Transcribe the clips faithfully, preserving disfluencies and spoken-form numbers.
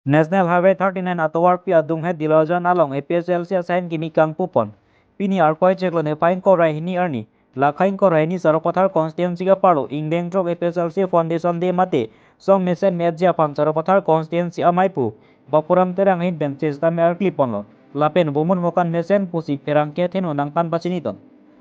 National Highway thirty-nine atovarpi adunghet Dilajan along A P H L C asain kimi kangpupon. Pini Arkoi chiklo niphai ingkoi ra hini arni, lakha ingkoi ra hini Sarupathar constituency kaparlo ingdeng throk A P H L C Foundation Day mate song mesen me-etji aphan Sarupathar constituency amaipu Bapuram Terang ahin pen chesitame arklip ponlo. Lapen Bomun Mokan mesen pusi pherangke theno nangpan pachiniton.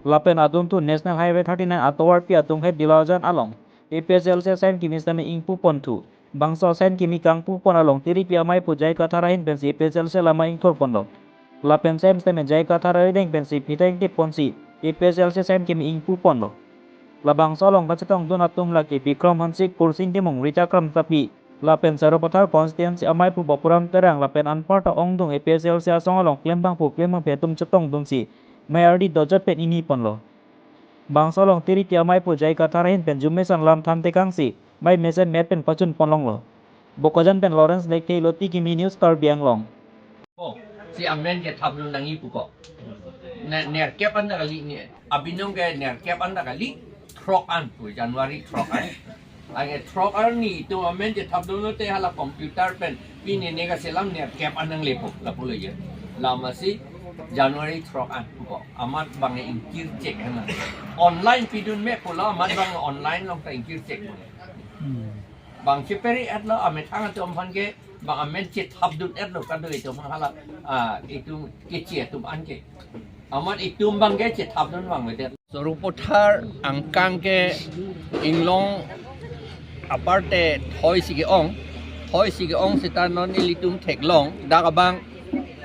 Lapen adunthu National Highway thirty-nine atovarpi adunghet Dilajan along A P H L C asain kimi sitame ingpupon thu. Bangso asain kimi kangpupon along tiripi amaipu J I Kathar ahin pensi A P H L C alama ingthurponlo. Lapen same sitame J I Kathar arideng pensi phiteng tip ponsi A P H L C asain kimi ingpuponlo. Labangso along kachetongdun atum lake Bikram Hanse, Kursing Timung, Rita Kramsapi, lapen Sarupathar constituency amaipu Bapuram Terang lapen anparta ongdung A P H L C asong along klembangpo klembangphi atum chetongdunsi mei ardi dojot pen ingniponlo. Bangso along tiripi amaipu J I Kathar ahin pen jumesen lam than tekangsi mei mesen me-et pen pachunponlonglo. Bokajan pen Lawrence Lekthe, Iloti Kimi News, Karbi Anglong. Oh, si amen chethapdun nangji pu ko. Ne-, nerkep an ta kali ni. Abinong ke nerkep an ta kali. Throk an pu, January throk an. Anke throk arni itum amen chethapdunlote hala computer pen pini ne kaselam nerkep an nangle pu, lapulo je. Lamasi January throk an pu ko. Amat bang ingkir chek hena. Online pidun me pulo, amat bang online along ta ingkir chek pulo. Bang cheperi-etlo amethang atum aphan ke, bang amen chethapdun-etlo kado itum hala, ah, itum keche atum anke. Amat itum bang ke chethapdun bang vedet. Sarupathar angkang ke inglong aparte thoisi ke-ong, thoisi ke-ong seta non ilitum theklong, dak abang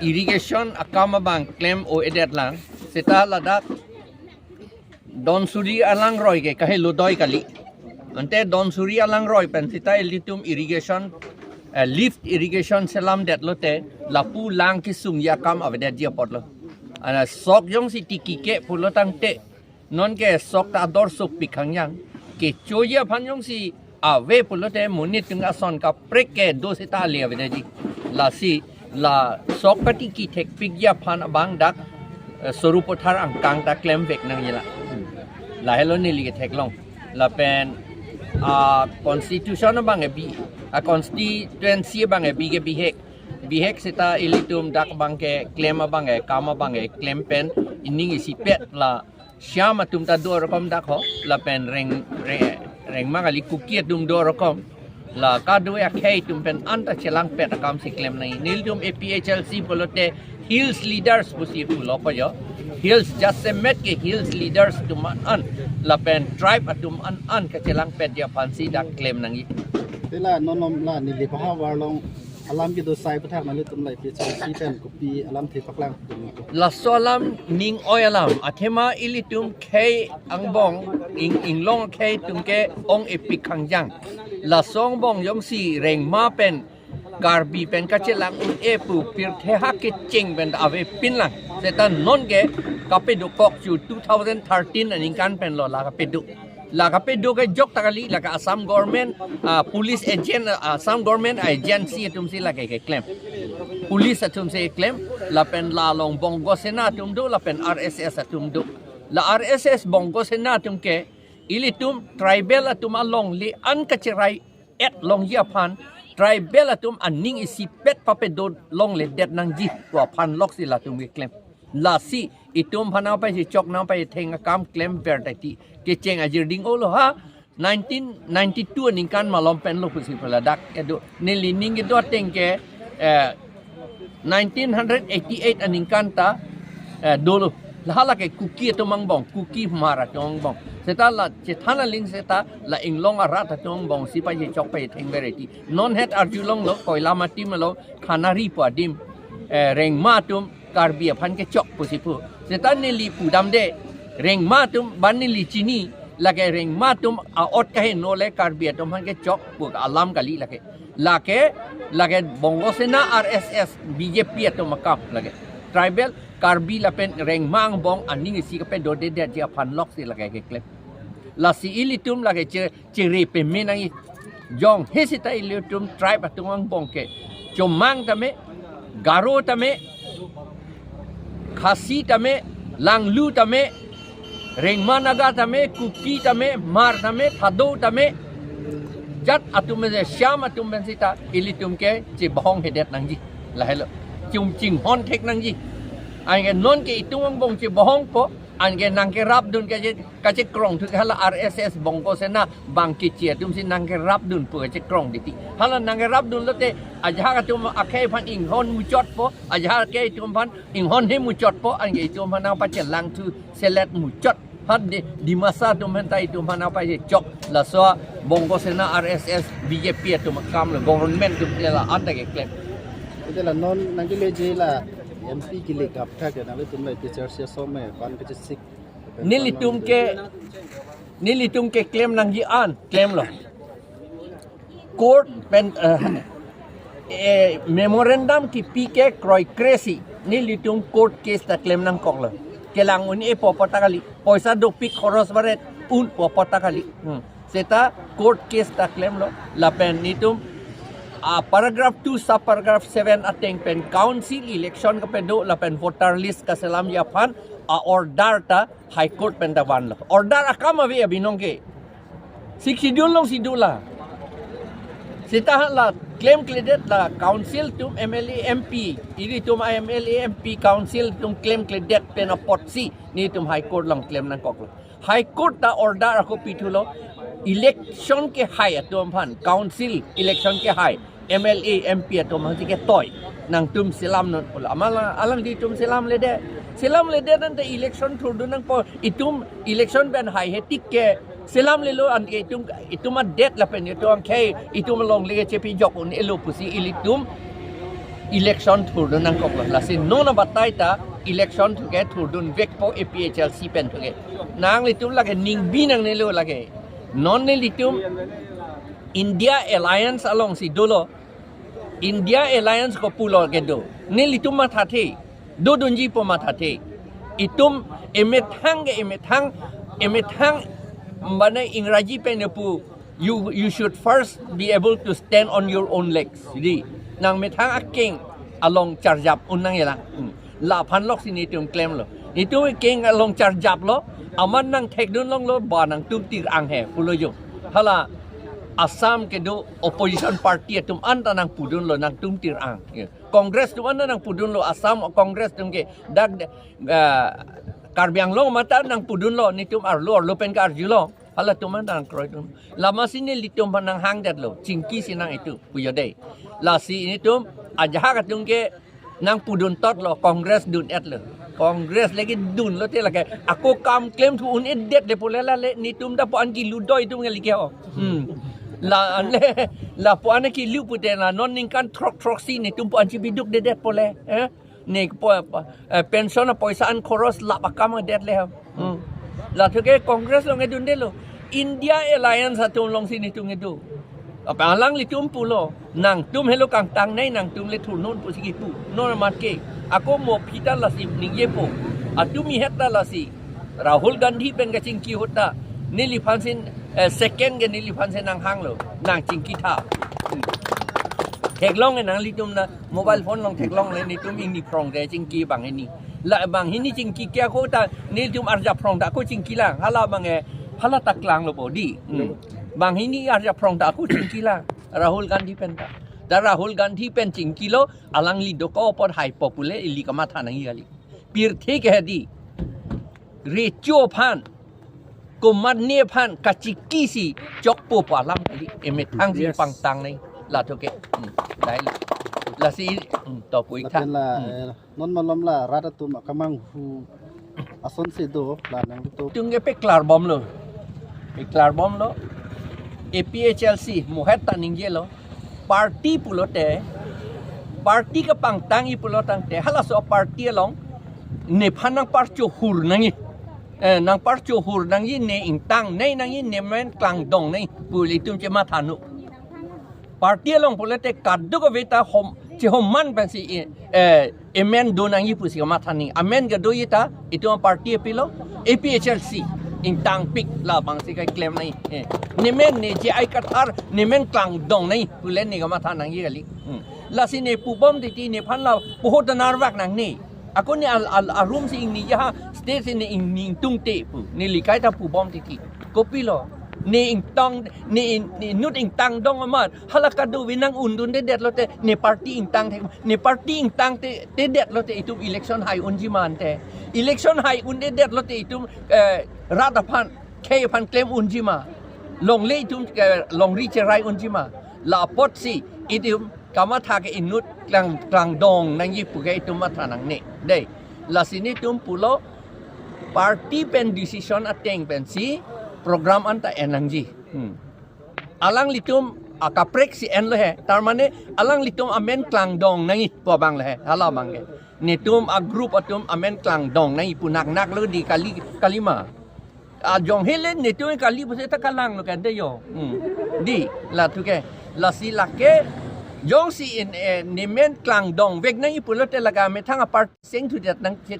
irrigation akam abang klem o-edet lang, seta ladak Donsuri alangroi ke kahelo doi kali. Ante Donsuri alangroi pen seta ilitum irrigation, eh, lift irrigation selamdetlote lapu lang kesungji akam avedetji apotlo. Ana sok jongsi tiki ke pulo tangte, nonke sok ta ador sokpik khangjang. Kechoji aphan jongsi ave pulote monit atum ason kaprek kedo seta ale avedetji. Lasi la sok katiki thekpikji aphan abang dak, eh, Sarupathar angkang ta klemvek nangji la. Lahelo neli ketheklong. Lapen, ah, constitution abang ke bi, ah, constituency abang ke bi ke bihek. Bihek seta ilitum dak abang ke klem abang ke, kam abang ke klem pen ining isipet la Shyam atum ta do rokom dak ho, lapen Reng, Re-, Rengma kali, Kuki atum do rokom. La kado akhei atum pen anta chelangpet akam si klem nangji. Nelitum A P H L C pulote Hills Leaders pusi pulo pa jo. Hills jasemet ke Hills Leaders atum an, lapen tribe atum an an kachelangpetji aphansi dak klem nangji. Te la non non la neli paha warlong alam kedo asai aputhak nanglitum la A P H L C pen kopi alamthe paklang tum? Laso alam ning oi alam. Athema ilitum khei angbong, ing, inglong khei atum ke ong-epik khangjang. Laso angbong jongsi Rengma pen Karbi pen kachelang un-e pu pirthe ha kecheng pen avepin lang. Seta nonke kapedo kok chu, two thousand thirteen aningkan pen lo la kapedo. La kapedo kejok ta kali, lake Assam government, ah, police agent, ah, Assam government agency atum si lake keklem. Police atum si keklem, lapen la along Bongo Sena atum do, lapen R S S atum do. La R S S Bongo Sena atum ke, ilitum tribal atum alongle an kacherai-et longji aphan, tribal atum aning isipet papedo longledet nangji pu aphan loksi latum keklem. Lasi itum aphan nangpachechok nangpachetheng akam klemver tati. Kecheng ajirding olo ha, nineteen ninety-two aningkan malom pen lo pusi pala dak kedo. Neli ning kedo ateng ke, eh, nineteen eighty-eight aningkan ta, eh, dolo. La hala ke Kuki atum angbong, Kuki Hmar atum angbong. Seta la chethan aling seta la inglong arat atum angbong si pachechok pachethengver tati. Non het arjulonglo, Koilamati malom, Khanari pu adim, eh, Rengma atum Karbi aphan kechok pusi pu. Seta neli pudamde, Rengma atum ban neli chini, lake Rengma atum a-ot kaheno le Karbi atum aphan kechok pu alam kali lake. Lake, lake Bongo Sena, R S S, B J P atum akam lake. Tribal, Karbi lapen Rengma angbong aning isi kapedodedetji aphan loksi lake keklem. Lasi ilitum lake che chere peme nangji. Jong he seta ilitum tribe atum angbong ke, Chomang tame, Garo tame, Khasi tame, Langlu tame, Rengma Naga tame, Kuki tame, Hmar tame, Thado tame, Jat atum pen, Shyam atum pen seta ilitum ke chebohong hedet nangji. Lahelo. Chum chinghon thek nangji. Anke non ke itum angbong chebohongpo, anke nangkerapdun kache, kachekrong thu hala R S S Bongo Sena bang kichi atum si nangkerapdunpo kachekrong titi. Hala nangkerapdun lote ajahak atum akhei aphan inghon muchotpo, ajahak akhei atum aphan inghon he muchotpo, anke itum aphan nangpachelang thu selet muchot. Hat de Dimasa atum aphan ta itum aphan nangpachechok, laso Bongo Sena, R S S, B J P atum akam lo, government atum ke la-an ta keklem. Ite la non nangkeleji la M P kili gap thak ya, nanglitum la ite church ya some pan kachesik. Nelitum ke, nelitum keklem nangji an klemlo. Court pen, eh, eh, memorandum kipi ke kroikre si nelitum court case ta klem nangkoklo. Kelang un-epo pu ta kali, poisa dopik khoros baret unpo pu ta kali. Hmm. Seta court case ta klemlo, lapen netum a paragraph two sub paragraph seven ateng pen council election kapedo lapen voter list kaselamji aphan a-order ta High Court pen ta vanlo. Order akam ave abinong ke. Sixth Schedule alongsi do la. Seta la klemkledet la council atum, M L A, M P, ilitum a-M L A, M P, council atum klemkledet pen apotsi netum High Court along klem nangkoklo. High Court ta order ako pithulo, election kehai atum aphan, council election kehai, M L A, M P atum aphan si ketoi, nangtum selam non pulo. Amat la, alanglitum selamledet. Selamledet ante election thurdun nangpo, itum election pen hai he tik ke selamlelo, anke itum, itum adet lapen itum akhei, itum alongle kechepijok un-elo pusi ilitum election thurdun nangkoklo. Lasi non abatai ta election thu ke thurdunvekpo A P H L C pen thu ke. Nanglitum lake ningbi nangnelo lake. Non nelitum India Alliance alongsi dolo. India Alliance ko pulo kedo. Nelitum mathathe. Dodunjipo mathathe. Itum emethang ke emethang, emethang mane Ingraji pen pu, you, you should first be able to stand on your own legs. Jadi, nangmethang akeng along charjap un nangji lang. Hmm. Laphan loksi netum klemlo. Netum akeng along charjaplo, amat nangthekdun longlo, ba nangtum tir-ang he pulo jo. Hala Assam kedo opposition party atum anta nangpudunlo, nangtum tir-ang. Ya. Congress atum anta nangpudunlo, Assam Congress atum ke dak, ah, Karbi Anglong mata nangpudunlo, netum arlo arlo pen ke arjulo. Halatum anta nangkroidun. Lasi nelitum aphan nanghangdetlo, chingkisi nang itum pujo dei. Lasi netum ajahak atum ke nangpudun totlo, Congress dun-etlo. Congress lagi dunlo te lake. Ako kam klemthu un-edet le pule lale, netum ta pu-an kilu doi atum nge like ho. Hmm. La anle, la pu-an kilu pute la non ningkan throk throksi netum pu-an chibidukdedet pule. Eh? Ne po, po, eh, pension apoisa an khoros lap akam adet le ho. Hmm. La thu ke Congress along edundelo. India Alliance atum alongsi netum edo. Apa alanglitum pulo, nangtum helo kangtang nei, nangtum le thurnun pusi kipu. Non amat ke, ako mo phita lasi ningjepo. Atumi heta lasi. Rahul Gandhi pen kachingki ahut ta. Neliphan si, eh, second ke neliphan si nanghanglo. Nangchingkitha. Theklong e nanglitum na mobile phone along theklongle netum ingni phrong te chingki banghini. La banghini chingki ke ako ta netum arjap phrong ta ako chingki lang. Hala bang e, hala ta klanglo po dei. Hmm. Banghini arjap phrong ta ako chingki lang. Rahul Gandhi pen ta. Ta Rahul Gandhi pen chingkilo, alangli dokok apot haipo pule ili kamatha nangji kali. Pirthe ke dei. Recho aphan, komatne aphan kachingkisi chokpo pu alam kali, emethang si Yes. pangtang nei, la thu ke. Hmm. Dai. Lasi, hmm, to puitha. Lapen la, Hmm. eh, non malom la rat atum akemanghu asonsi do la nangtum. Tung ke peklar bomlo. Peklar bomlo. A P H L C, mo heta ningjelo. Party pulote, party kepangtangji pulo tangte, halaso party along, nephan nangparchohur nangji. Eh, nangparchohur nangji, ne ingtang nei nangji, ne men klangdong nei, pu ilitum chematha non. Party along pulote kadokave ta hom, chehoman pensi, eh, amen do nangji pusi kamatha nangji. Amen kedoji ta, itum party apilo, A P H L C. Ingtangpik labangsi keklem nangji. Eh. Nemen ne J I Kathar, nemen klangdong nangji. Pule ne kamatha nangji kali. Hmm. Lasi ne pubom titi nephan la puhot narvak nangne. Ako ne al, al, arum si ingni ja, state si ne ingni tungte pu. Ne likai ta pubom titi. Kopilo. Ne ingtang, ne in-, ne inut ingtang dong amat. Hala kadokave nang undundedet lote, ne party ingtang thek, ne party ingtang te, tedet lote itum election hai unji ma ante. Election hai undedet lote itum, eh, rat aphan, khei aphan klem unji ma. Longle itum, eh, longri cherai unji ma. La apotsi itum kamatha ke inut klang, klangdong nangji pu ke itum matha nangne. Dei. Lasi netum pulo party pen decision ateng pensi program anta en nangji. Hmm. Alanglitum akaprek si enlo he. Tar mane alanglitum amen klangdong nangji pu abang le he. Hala abang ke. Netum a-group atum amen klangdong nangji pu naknak lo di kali, kalima. Ajong hele netum kali pusi ta kalang lo ke dei yo. Hmm. Dei, la tu ke. Lasi lake jongsi in, eh, nemen klangdong vek nangji pulote lake amethang apart seng thudet nang che-,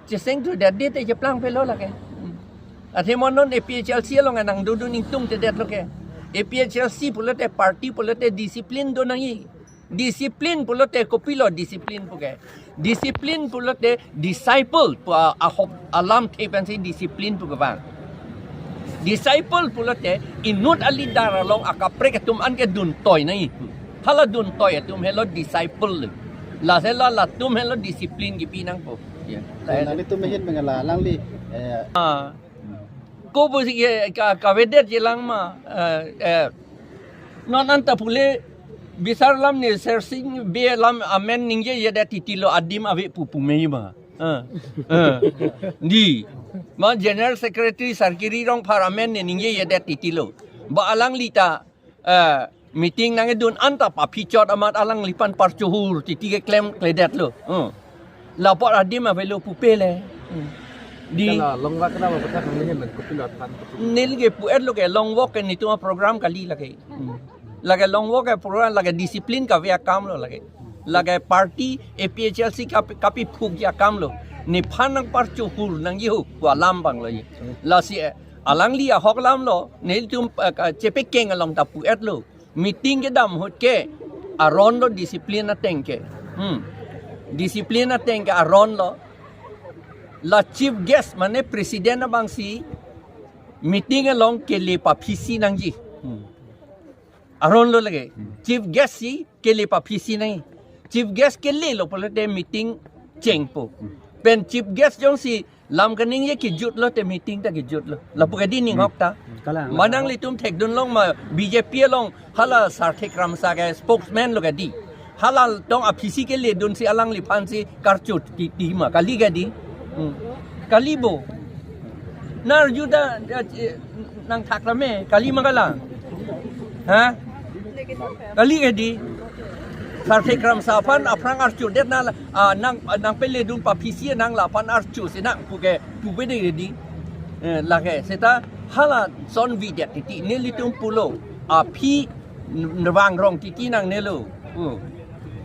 cheseng thudet dei te cheplang pelo lake. Hmm. Athe mo non A P H L C along nang dodun ingtungtedet lo ke. A P H L C pulote party pulote discipline do nangji. Discipline pulote kopilo discipline pu ke. Discipline pulote disciple pu a-, ahop alamthe pensi discipline pu ke bang. Disciple pulote inut a-leader along akaprek atum an ke duntoi nangji pu. Hala duntoi atum helo disciple. Lasi la, latum helo discipline kipi nangpo. Ya. So, nanglitum ahin bang la alangli, eh, Ah. Ko pusi ke, ka, kavedet jelang ma, eh, eh, non anta pule bisar lam ne Sersing Bey alam amen ningjejedet titi lo adim ave pu pume ma. Eh, eh. Dei. Ma General Secretary Sarkiri Rongphar amen ne ningjejedet titi lo. Ba alangli ta, eh, meeting nangkedun anta aphi chot amat alangliphan parchohur titi ke klemkledet lo. Hmm. La apot adim avelo pupe le. Hmm. Dei. Kala longvak kena ba bata kami hen men kopilo than kopilo. Neli ke pu-et lo ke longvak ke netum a-program kali lake. Hmm. Lake longvak ke program lake discipline kave akam lo lake. Lake party A P H L C kapi, kapiphukji akam lo. Nephan nangparchohur nangji ho pu alam abang lo ye. Lasi, eh, alangli ahok alam lo, nelitum, eh, ka-, chepekeng along ta pu-et lo. Meeting kedam ahut ke aron lo discipline ateng ke. Hmm. Discipline ateng ke aron lo. La chief guest mane president abangsi meeting along kele paphisi nangji. Hmm. Aron lo lake. Hmm. Chief guest si kele paphisi nangji. Chief guest kele lo pulote meeting chengpo. Hmm. Pen chief guest jongsi lam kaningje kejut lote meeting ta kejut lo. Lapu ke dei ning hok ta. Kalang. Manang litum thekdun long ma B J P along hala Sarthik Ramsa ke spokesman lo ke dei. Hala tong aphisi keledunsi alangliphansi karcho ti, ti ma. Kali ke dei. Hmm. Kali bo. Nar juda, eh, nang thak rame. Kali ma kalang. Ha? Kali ke dei. Sarthik Ramsa aphan aphrang archodet na, ah, nang, nangpeledun paphisi nang laphan archo si nang puke pupe dei dei. Eh, lake seta halason avedet titi nelitum pulo. Aphi n-, nvang rong titi nangnelo. Hmm.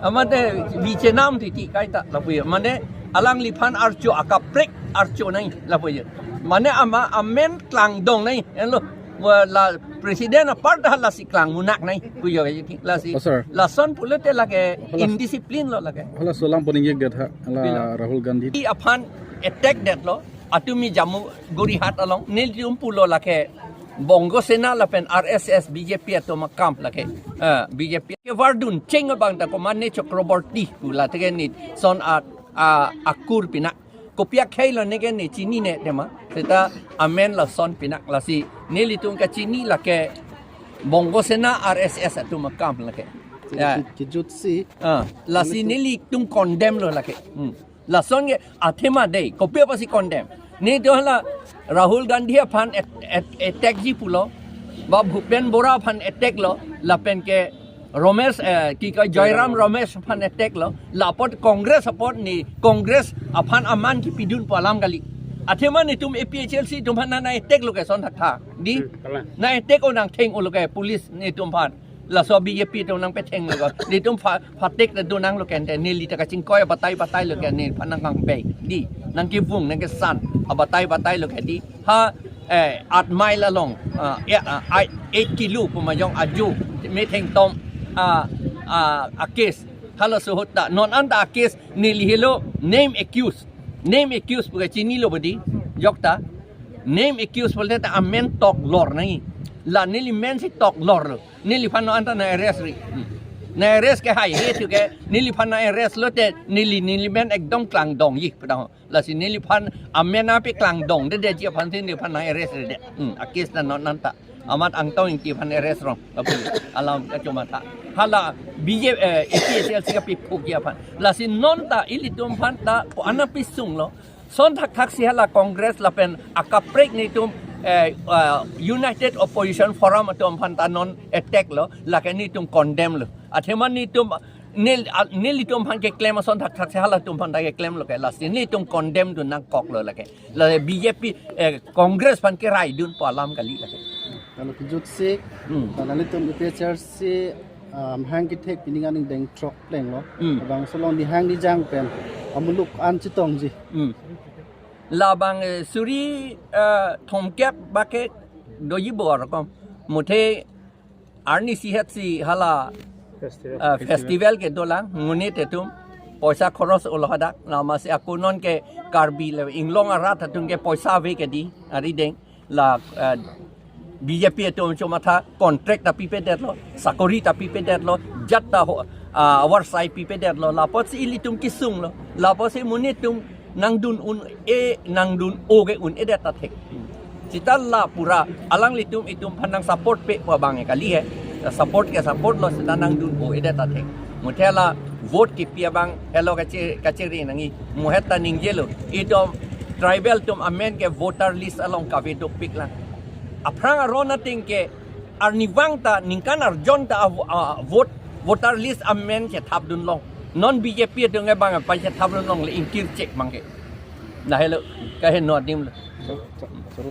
Amate bichenam titi kaita lapu ye. Mane alangliphan archo akaprek archo nangji lapu ye. Mane ama amen klangdong nangji. Enlo. Wa la president apart halasi klang munak nangji. Puyo kaji lasi. Oh, sir. Lason pulote lake Hala- indiscipline lo lake. Halaso alam poningjedet ha, hala Pila. Rahul Gandhi. Aphan attack det lo. Atumi jamu Gorihat along nelitum pulo lake Bongo Sena lapen R S S B J P atum akam lake. Eh, B J P kevardun cheng abang ta komatne Chakraborty pu la teke neson a, a, akur pinak. Kopi akhei lo neke ne chinine tema. Seta amen lason pinak lasi nelitum kachini lake Bongo Sena R S S atum akam lake. Ya. Kejut si. Ah, lasi nelitum condemn lo lake. Hmm. Lason ke athema dei, kopi apotsi condemn. Netum hala Rahul Gandhi aphan at-, at-, attack ji pulo, ba Bhupen Bora aphan attack lo, lapen ke Ramesh, eh, ki ka Joyram Ramesh aphan attack lo, la apot Congress apot ne, Congress aphan aman kipidun pu alam kali. Athema netum A P H L C atum aphan na attack lo ke son thakthak. Dei, Hmm, kalang. Na attack o nangtheng o lo ke police netum aphan. Laso B J P atum nangpetheng lo ko. Netum pha-, phatek ta do nanglo ke ante. Neli ta kachingkoi abatai batai lo ke nephan nangkangpei. Dei, nangkevung, nangkesan. Abatai batai lo ke dei. Ha, eh, aat mile along. Ah, ya, ah, ai, eight kilo pu ma jong ajo. Metheng tom. Ah, ah, a-case. Halaso ahut ta. Non anta a-case neli helo name accused. Name accused pu ke chinilo ba dei. Jokta. Name accused pulote ta amen tok lor nangji. La neli men si tok lor lo. Neliphan non anta nang arrest ri. Hmm. Nang arrest ke haihe thu ke neliphan nang arrest lote neli, neli men ekdom klangdongji pu tangho. Lasi neliphan amen api klangdongdedetji aphan si neliphan nang arrest ridet. Hmm. A case ta non anta. Amat Angtong Ingti aphan arrest rong. Apu alam kachomatha. Hala B J P, eh, A P H L C kapiphukji aphan. Lasi non ta ilitum aphan ta ko-an api sunglo. Son thakthak si hala Congress lapen akaprek netum, eh, eh, United Opposition Forum atum aphan ta non attack lo, lake netum condemn lo. Athema netum nel, a, nelitum aphan keklem ason thakthak si halatum aphan ta keklem lo ke, lasi netum condemn dun nangkok lo lake. La B J P, eh, Congress aphan keraidun pu alam kali lake. Kalau kejut si, Hmm. kalau nelitum A P H L C, um, hang kethek pini aning deng throk plenglo. Hmm. Abangso along nihang nijang pen amuluk an chetongji. Hmm. Labang, eh, suri, eh, thomkep bak ke doji bor kom. Muthe arni sihet si hala, Festival. eh, festival kedolang, monit atum poisa khoros ulo hadak, lama si ako non ke Karbi le Inglong arat atum ke poisa ave kedi, ari deng, la, eh, B J P atum chomatha contract ta pipedetlo, sakori ta pipedetlo, jat ta ho, ah, avar sai pipedetlo, lapotsi ilitum kesunglo, lapotsi monit atum nangdun un-e, nangdun-o ke un-edet ta thek. Seta la pura alanglitum itum aphan nang support pe pu abang kali he. Ta support ke support lo, seta nangdun-o-edet ta thek. Muthe la vote kipi abang helo kache-, kachere nangji. Muhet ta ningjelo. Itum tribal atum amen ke voter list along kave dopik lang. Aphrang aron ateng ke arnivang ta ningkan arjon ta a, a, vote, voter list amen chethapdun long. Non B J P atum ke bang aphan chethapdun longle, ingkir chek bang ke. Lahelo kaheno adim lo. So, so, so,